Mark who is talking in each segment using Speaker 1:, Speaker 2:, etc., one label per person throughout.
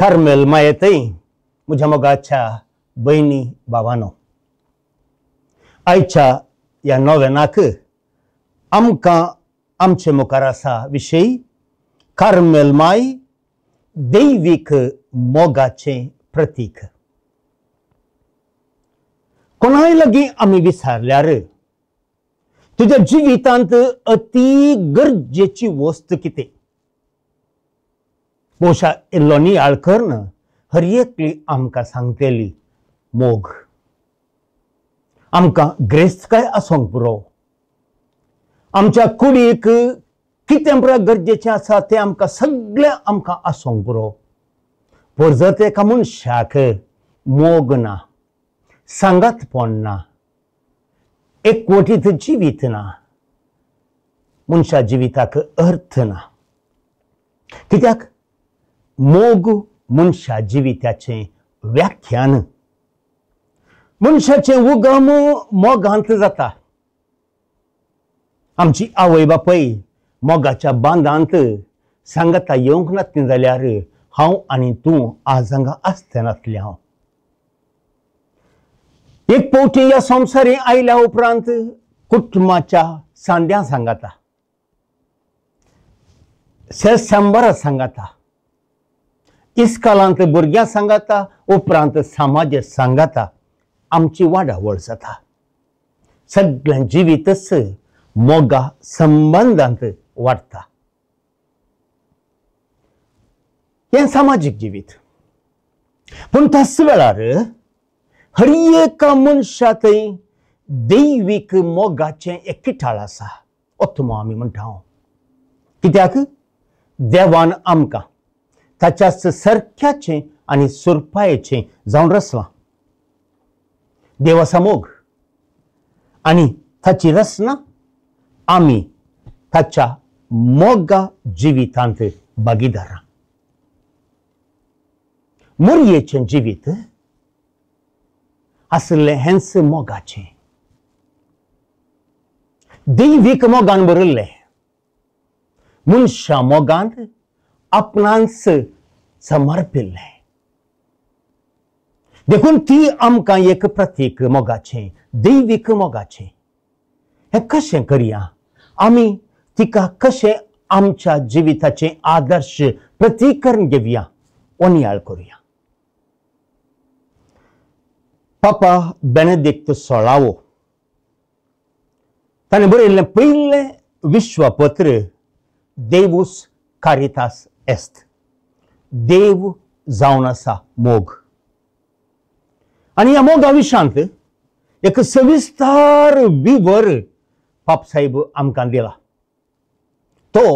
Speaker 1: Carmel मायेतय म्हज्या मोगाच्या भयणी भावानो, आयच्या ह्या नोवेनाक आमकां आमचे मुखार आसा विशय कार्मेल माय दैवीक मोगाचें प्रतीक। कोणाय लागीं आमी विचारल्यार तुज्या जिवितांत अती गरजेची वस्त कितें, भोवशा इल्लो नियाळ करून हर एकली आमकां सांगतली मोग। आमकां ग्रेस्तकाय आसूंक पुरो, आमच्या कुडीक कितें पुरो गरजेचें आसा तें आमकां सगळें आमकां आसूंक पुरो। पूण जर एका मनशाक मोग ना, सांगातपण ना, एकवटीत जिवीत ना, मनशा जिविताक अर्थ ना। कित्याक मोग मनशा जिविताचें व्याख्यान, मनशाचें उगम मोगांत जाता। आमची आवय बापूय मोगाच्या बांदांत सांगाता येवंक नासली जाल्यार हांव आनी तूं आज हांगा आसते नासलें। हांव एक फावटी ह्या संवसारी आयल्या उपरांत कुटुंबाच्या सांद्या सांगाता, शेजारा सांगाता, इस्कालांत भुरग्यां सांगाता, उपरांत समाज सांगाता, आमची वाडावळ जाता। सगळ्यां जिवीतच मोगा संबंदांत वाडटा। हें सामाजीक जिवीत। पूण त्याच वेळार हर एका मनशा थंय दैवीक मोगाचें एक किटाळ आसा, ओत्मो आमी म्हणटा। कित्याक देवान आमकां ताच्याच सारक्याचें आनी सुरपायेचें जावन रचलां। देव आसा मोग आनी ताची रचना आमी ताच्या मोगा जिवितांत भागीदारां। मोरयेचें जिवीत आसलें हेंच मोगाचें, दैवीक मोगान भरिल्लें। मनशा मोगांत आपणांच समर्पिल्लें, देखून ती आमकां एक प्रतीक मोगाचें, दैवीक मोगाचें। हें कशें करया आमी, तिका कशें आमच्या जिविताचें आदर्श प्रतीक करून घेवया, नियाळ करुया। पापा बेनेदिक्त सोळावो ताणें बरयल्लें पयलें विश्वपत्र देवूस कारितास एस्त, देव जावन आसा मोग। आनी ह्या मोगा विशांत एक सविस्तार विवर पापसाहेब आमकां दिला। तो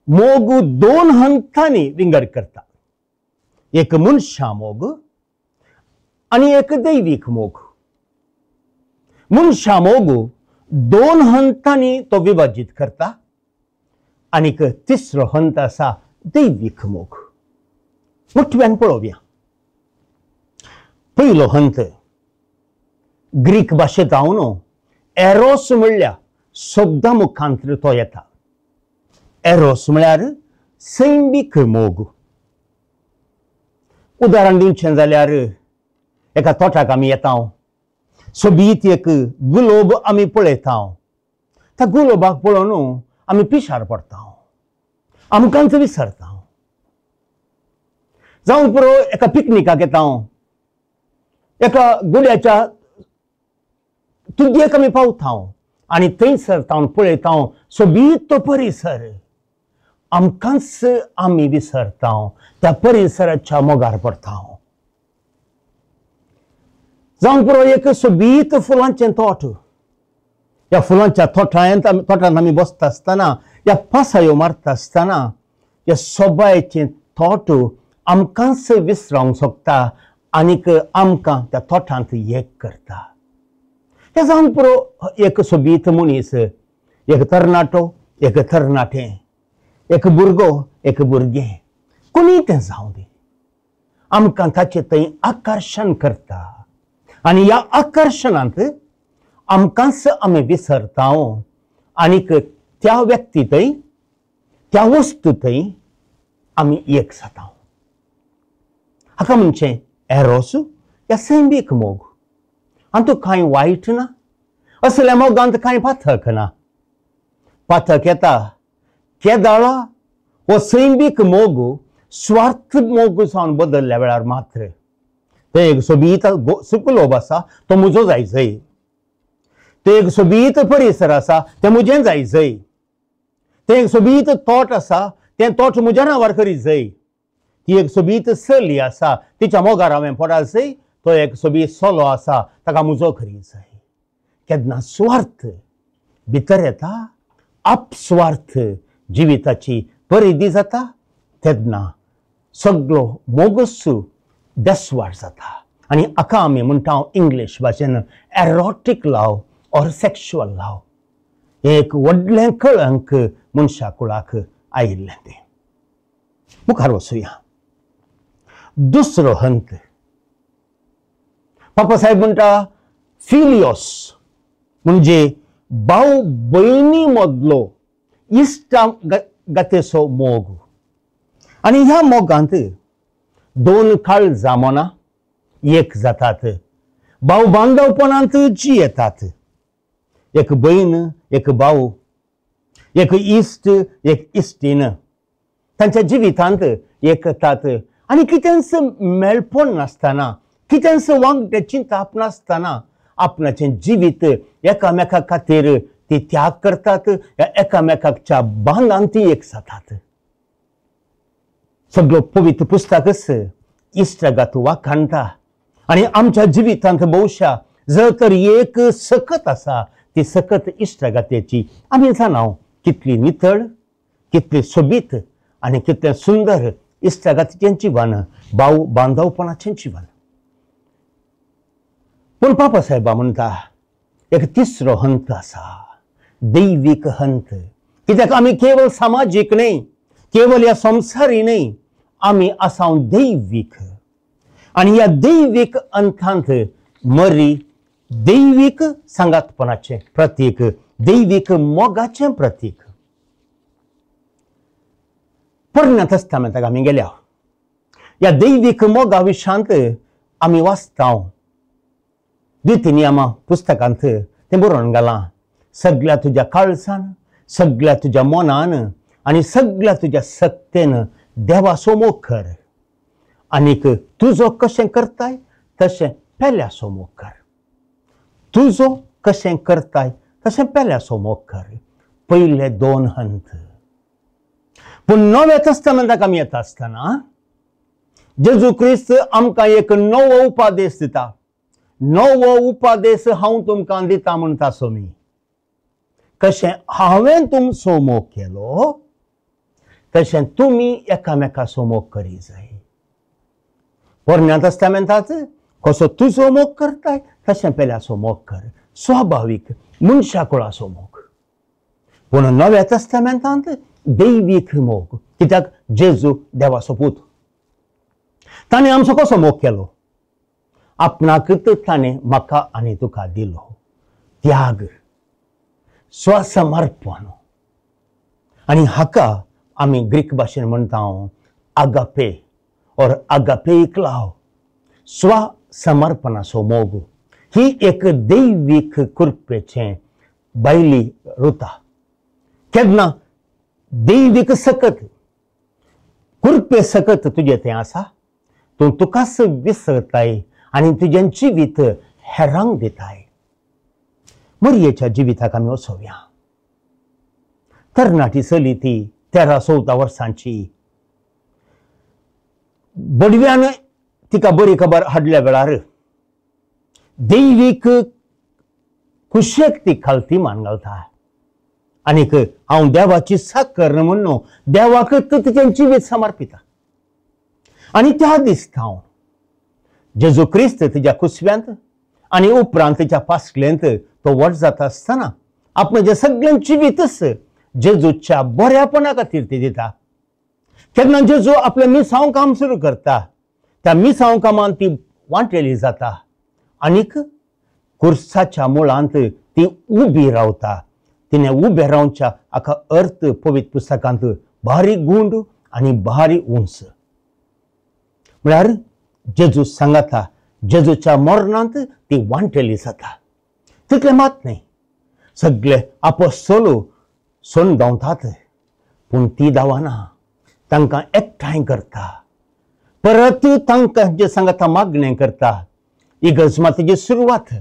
Speaker 1: मोग दोन हंतांनी विंगड करता, एक मनशा मोग आनी एक दैवीक मोग। मनशा मोग दोन हंतांनी तो विभाजीत करता आनीक तिसरो हंत आसा दैवीक मोग। मोठ्यान पळोवया। पयलो हंत ग्रीक भाशेंत हांव एरोस म्हणल्या शब्दा मुखांत तो येता। एरोस म्हळ्यार सैमीक मोग। उदाहरण दिवचें जाल्यार एका तोटाक आमी येता, सोबीत एक गुलोब आमी पळयता, त्या गुलोबाक पळोवन आमी पिशार पडटा, आमकांच विसरता। जावं पुरो एका पिकनिकाक येता, एका गुड्याच्या तुगेक आमी पावता आनी थंयसर तावन पळयता सोबीत तो परिसर, आमकांच आमी विसरता, त्या परिसराच्या मोगार पडटा। जावं पुरो एक सोबीत फुलांचें तोट, ह्या फुलांच्या तोटांत आमी बसता आसतना, ह्या पासायो मारता आसतना ह्या सोबायेचें तोट आमकांच विसरावंक शकता आनीक आमकां त्या तोटांत एक करता। हें जावन पुरो एक सोबीत मनीस, एक तरणाटो, एक तरणाटें, एक भुरगो, एक भुरगें, कोणीय तें जावं दी, आमकां ताचें थंय आकर्शण करता आनी ह्या आकर्शणांत आमकांच आमी विसरता आनीक त्या व्यक्ती थंय, त्या वस्तू थंय आमी एक जाता। हाका म्हणचें एरोस या सैमीक मोग. आनी कांय वायट ना, असल्या मोगांत कांय पाथक ना. पाथक येता केदाळा हो सैमीक मोग स्वार्थ मोग जावन बदलल्या वेळार मात्र. तें एक सोबीत सुकलोब आसा तो म्हजो जाय जय, तें एक सोबीत परिसर आसा तें म्हजें जाय जय, तें एक सोबीत तोट आसा तें तोट म्हज्या नांवार करीत जय, ती एक सोबीत चली आसा तिच्या मोगार हांवें पडा जय, तो एक सोबीत चलो आसा ताका म्हजो करीत जाय. केन्ना स्वार्थ भितर येता, आपस्वार्थ जिविताची परिधी जाता, तेन्ना सगळो मोगस बेस्वार जाता. आनी हाका आमी म्हणटा इंग्लीश भाशेन एरोटीक लव ऑर सेक्शुअल लव. हें एक व्हडलें कळंक मनशा कुळाक आयिल्लें. तें मुखार वचुया. दुसरो हंत पापा साहेब म्हणटा फिलियोस, म्हणजे भाव भयणी मदलो इश्टा गतेचो मोग. आनी ह्या मोगांत दोन काळजां मनां एक जातात, भाव बांधवपणांत जी येतात. एक भयण एक भाव, एक इश्ट एक इश्टीन तांच्या जिवितांत एकतात आनी कितेंच मेळपण नासतना, कितेंच वांगडे चिंताप नासतना आपणाचें जिवीत एकामेका खातीर ती त्याग करतात, एकामेकाच्या बांदान ती एक जातात. सगळो पवित्र पुस्तकच इश्टागत वाखाणटा आनी आमच्या जिवितांत भोवशा जर तर एक सकत आसा ती सकत इश्टागतेची. आमी जाणा कितली नितळ, कितली सोबीत आनी कितलें सुंदर इश्टागतीचें जिवन, भाव बांधवपणाचें जिवन. पूण पापा साहेबा म्हणटा एक तिसरो हंत आसा, दैवीक हंत. कित्याक आमी केवळ सामाजीक न्हय, केवळ ह्या संवसारी न्हय, आमी आसा दैवीक. आनी ह्या दैवीक अंतांत मरी दैवीक सांगातपणाचें प्रतीक, दैवीक मोगाचें प्रतीक. पोरण्या तस्तामेंताक आमी गेल्या ह्या दैवीक मोगा विशांत आमी वाचता. द्वितीय नियमा पुस्तकांत तें बरोवन घालां, सगळ्या तुज्या काळजान, सगळ्या तुज्या मनान आनी सगळ्या तुज्या सक्तेन देवाचो मोग कर, आनीक तुजो कशें करताय तशें पेल्याचो मोग कर. तुजो कशें करताय तशें पेल्याचो मोग कर. पयले दोन हंत. पूण नव्या तस्तामेंताक आमी येता आसतना जेजू क्रिस्त आमकां एक नवो उपादेश दिता. नवो उपादेश हांव तुमकां दिता म्हणटा सोमी, कशें हांवें तुमचो मोग केलो तशें तुमी एकामेकाचो मोग करी जाय. पोरण्या तस्तामेंतात कसो तुजो मोग करताय तशें पेल्याचो मोग कर, स्वाभावीक मनशा कुळाचो मोग. पूण नव्या तस्तामेंतांत दैवीक मोग, कित्याक जेजू देवाचो पूत. ताणें आमचो कसो मोग केलो? आपणाकच ताणें म्हाका आनी तुका दिलो. त्याग, स्वसमर्पण. आनी हाका आमी ग्रीक भाशेन म्हणटा आगापे ऑर आगापेक लाव, स्वसमर्पणाचो मोग. ही एक दैवीक कृपेचें बायली रुता. केन्ना दैवीक सकत कृपे सकत तुजें तें आसा, तूं तुकाच विसरताय आनी तुजें जिवीत हेरांक दिताय. मरयेच्या जिविताक आमी वचोवया. तरणाटी चली ती 13-14 वर्सांची, बडव्यान तिका बरी खबर हाडल्या वेळार दैवीक कुशेक ती खालती मान घालता आनीक हांव देवाची साकर म्हणून देवाक तिचें जिवीत समर्पिता. आनी त्या दिसता हांव जेजू क्रिस्त तिच्या कुसव्यांत आनी उपरांत तिच्या पासलेंत तो व्हड जाता आसतना आपणाचें सगळें जिवीतच जेजूच्या बऱ्यापणा खातीर ती दिता. तेन्ना जेजू आपलें मिसांव काम सुरू करता, त्या मिसांव कामान ती वांटेली जाता आनीक कुर्साच्या मुळांत ती उबी रावता. तिणें उबें रावच्या हाका अर्थ पवित्र पुस्तकांत भारी गुंड आनी भारी उंच, म्हळ्यार जेजू सांगाता, जेजूच्या मरणांत ती वांटेली जाता। तितलें मात न्हय, सगळे आपोस्तोलू सोन धांवतात, पूण ती धांवना, तांकां एकठांय करता, परत तांकां जे सांगाता मागणें करता। इगर्ज मातेची सुरवात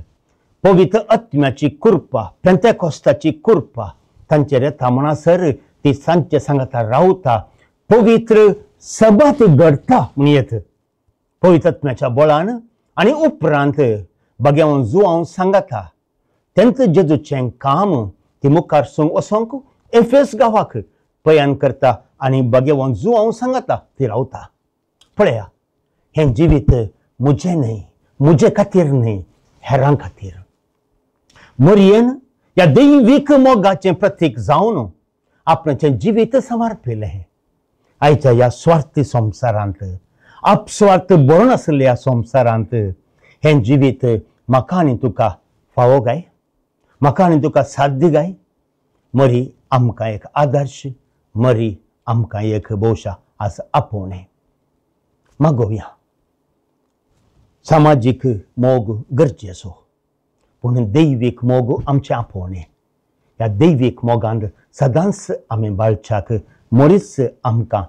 Speaker 1: पवित्र आत्म्याची कृपा, पेंतेकोस्ताची कृपा तांचेर येता म्हणसर ती सांजचे सांगाता रावता, पवित्र सभा ती घडता म्हण येत पवित्र आत्म्याच्या बळान। आनी उपरांत बग्यावन जुवांव सांगाता तेंच जेजूचें काम ती मुखार सूंक वचोंक एफेस गांवाक पयान करता आनी बगेवन जुवांव सांगाता ती रावता। पळया, हें जिवीत म्हजें न्हय, म्हजे खातीर न्हय, हेरां खातीर। मरियेन ह्या दैवीक मोगाचें प्रतीक जावन आपणाचें जिवीत समर्पिलें। आयच्या ह्या स्वार्थी संवसारांत, आपस्वार्थ भरून आशिल्ल्या ह्या संवसारांत हें जिवीत म्हाका आनी तुका फावो काय? म्हाका आनी तुका साध्य काय? मरी आमकां एक आदर्श, मरी आमकां एक भोवशा आज आपोवणें। मागोवया, सामाजीक मोग गरजेचो, पूण दैवीक मोग आमचें आपोवणें। ह्या दैवीक मोगान सदांच आमी बाळच्याक मरीच आमकां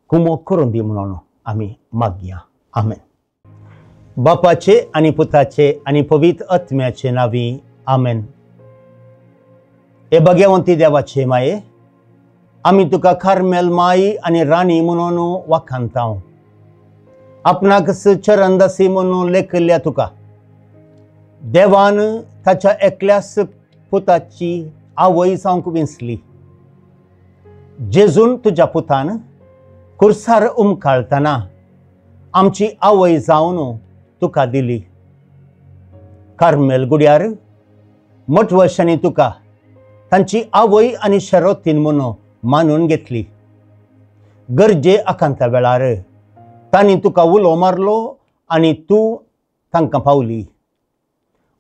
Speaker 1: कुमोक करून दी म्हणून आमी मागया। आमेन। बापाचे आनी पुताचे आनी पवित्र आत्म्याचे नांवी आमेन। हे भगवंती देवाचे माये, आमी तुका कार्मेल माई आनी राणी म्हणून वाखाणतांव। आपणाक चरणदासी म्हणून लेखिल्ल्या तुका देवान ताच्या एकल्याच पुताची आवय जावंक विंचली। जेजून तुज्या पुतान कुर्सार उमकाळतना आमची आवय जावन तुका दिली। कार्मेल गुड्यार मठवशांनी तुका तांची आवय आनी शरोतीन म्हणून मानून घेतली। गरजे आकांता वेळार तांणी तुका उलो मारलो आनी तूं तांकां पावली।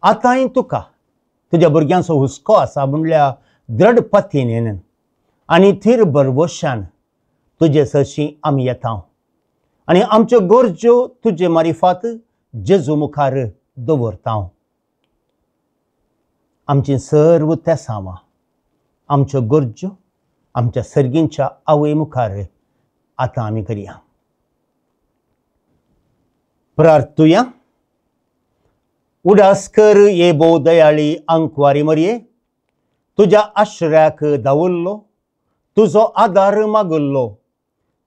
Speaker 1: आतांय तुका तुज्या भुरग्यांचो हुस्को आसा म्हणल्या द्रढ पतीन आनी थीर भरवशान तुजे सरशीं आमी येता आनी आमच्यो गरज्यो तुजे मारिफात जेजू मुखार दवरता। आमची सर्व तेसांवां, आमच्यो गरज्यो आमच्या सर्गींच्या आवय मुखार आतां आमी करया। प्रार्थुया। उडास कर ये भोव दयाळी आंकवारी मरये, तुज्या आश्रयाक धांवल्लो, तुजो आदार मागल्लो,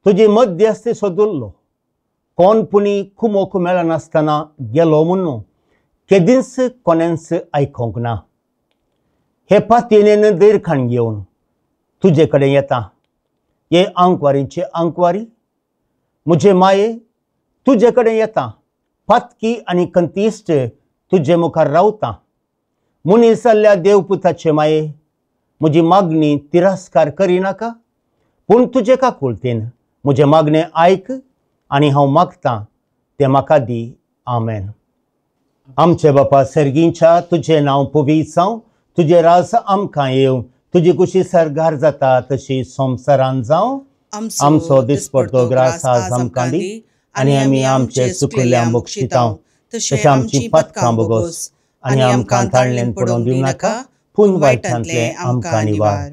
Speaker 1: तुजी मध्यस्थी सोदुल्लो, कोण पुणी कुमोक मेळनासतना गेलो म्हणून केदींच कोणेंच आयकोंक ना। हे पातयेन दीर्घाण घेवन तुजे कडेन येता। हे आंकवारीचे आंकवारी म्हजे माये, तुजे कडेन येता, पातकी आनी कंतिश्ट तुजे मुखार रावता। मनीस जाल्ल्या देवपुताचे माये, म्हजी मागणी तिरस्कार करिनाका, पूण तुजे काकुळतेन म्हजें मागणें आयक आनी हांव मागतां तें म्हाका दी। आमेन। आमचे बापा सर्गींच्या, तुजें नांव पवित्र जावं, तुजें राज आमकां येवं, तुजी कुशी सर्गार जाता तशी संवसारान जावं। आमचो दिसपडतो ग्रास आज आमकां दी आनी आमी आमचे चुकल्ल्या बक्षितांव, तशें आमची पथकां बोगोस आनी आमकां ताळ्ळेन पडोवन दिवं नाका, पूण वायटांतलें आमकां निवार।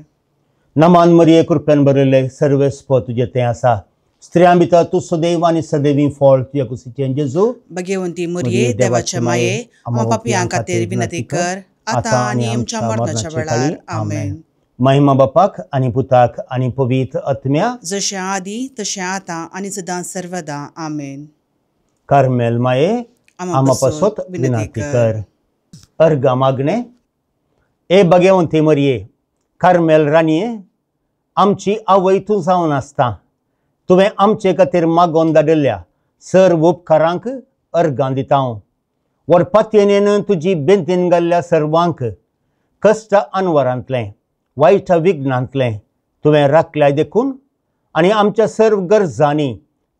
Speaker 1: नमान मरिये, कृपेन भरिल्ले सर्वेस्पर तुजें तें आसा, स्त्रियां भितर तूं सदैव आनी सदैवी फळ तुज्या कुशीचें जेजू।
Speaker 2: भगवंती मरिये, देवाचे माये, आमच्या पापयां खातीर विनंती कर आतां आनी आमच्या मरणाच्या वेळार। आमेन।
Speaker 1: महिमा बापाक आनी पुताक आनी पवित्र आत्म्या,
Speaker 2: जशें आदी तशें आतां आनी सदां सर्वदा। आमेन।
Speaker 1: कार्मेल माये, आमा पासत विनंती कर। अर्घा मागणे। ए भगवंती मरिये, कार्मेल राणये, आमची आवय तूं जावन आसता, तुवें आमचे खातीर मागोवन धाडिल्ल्या सर्व उपकारांक अर्घां दिता। व्हड पातयेन तुजी बेंतीन घाल्ल्या सर्वांक कश्ट अनवरांतलें वायट विघ्नांतलें तुवें राखल्याय देखून आनी आमच्या सर्व गरजांनी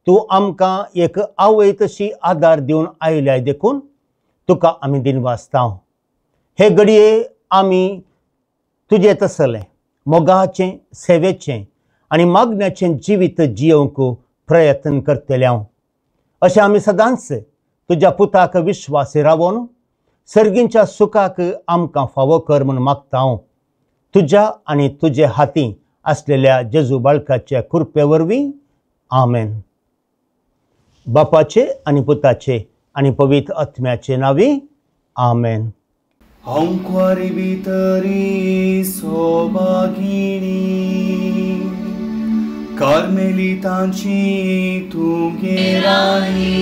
Speaker 1: तूं आमकां एक आवय तशी आदार दिवन आयल्याय देखून तुका आमी दिनवासता। हे घडये आमी तुजें तसलें मोगाचें, सेवेचें आनी मागण्याचें जिवीत जियोवंक प्रयत्न करतले। अशें आमी सदांच तुज्या पुताक विश्वासी रावोन सर्गींच्या सुखाक आमकां फावो कर म्हूण मागता हांव तुज्या आनी तुजे हाती आसलेल्या जेजू बाळकाच्या कृपे वरवीं आमेन। बापाचे आनी पुताचे आनी पवित्र आत्म्याचे नांवी आमेन।
Speaker 3: हांव कुवारी भितरी सोभागिणी कार्मेलितांची तुगे राणी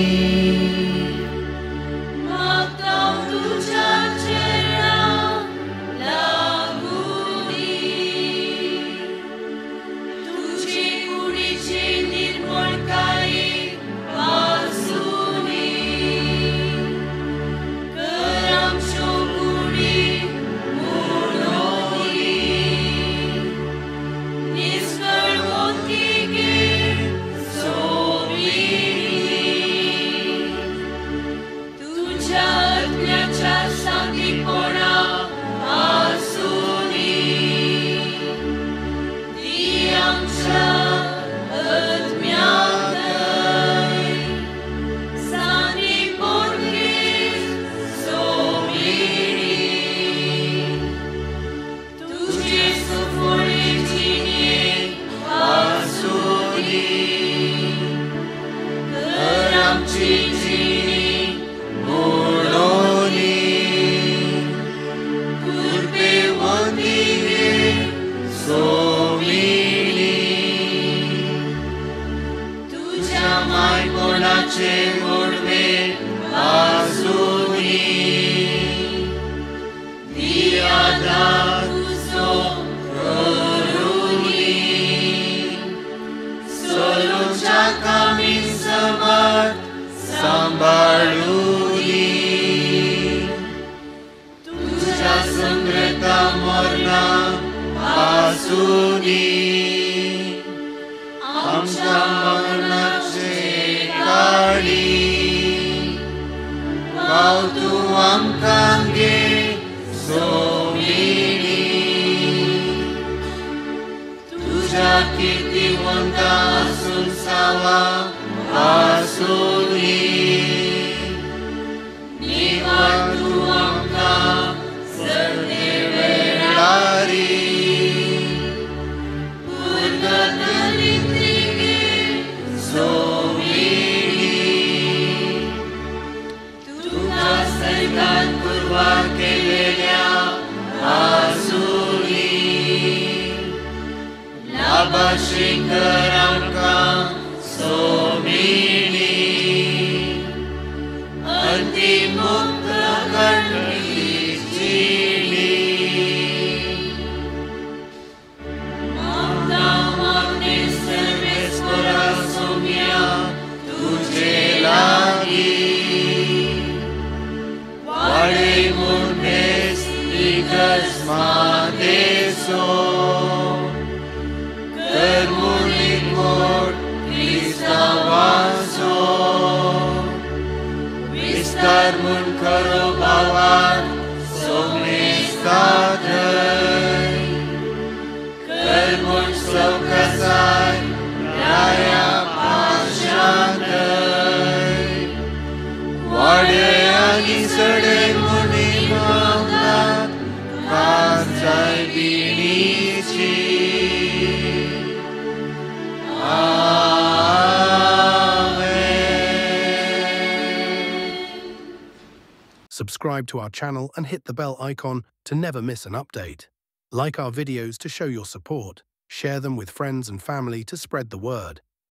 Speaker 4: Subscribe to our channel and hit the bell icon to never miss an update. Like our videos to show your support. Share them with friends and family to spread the word.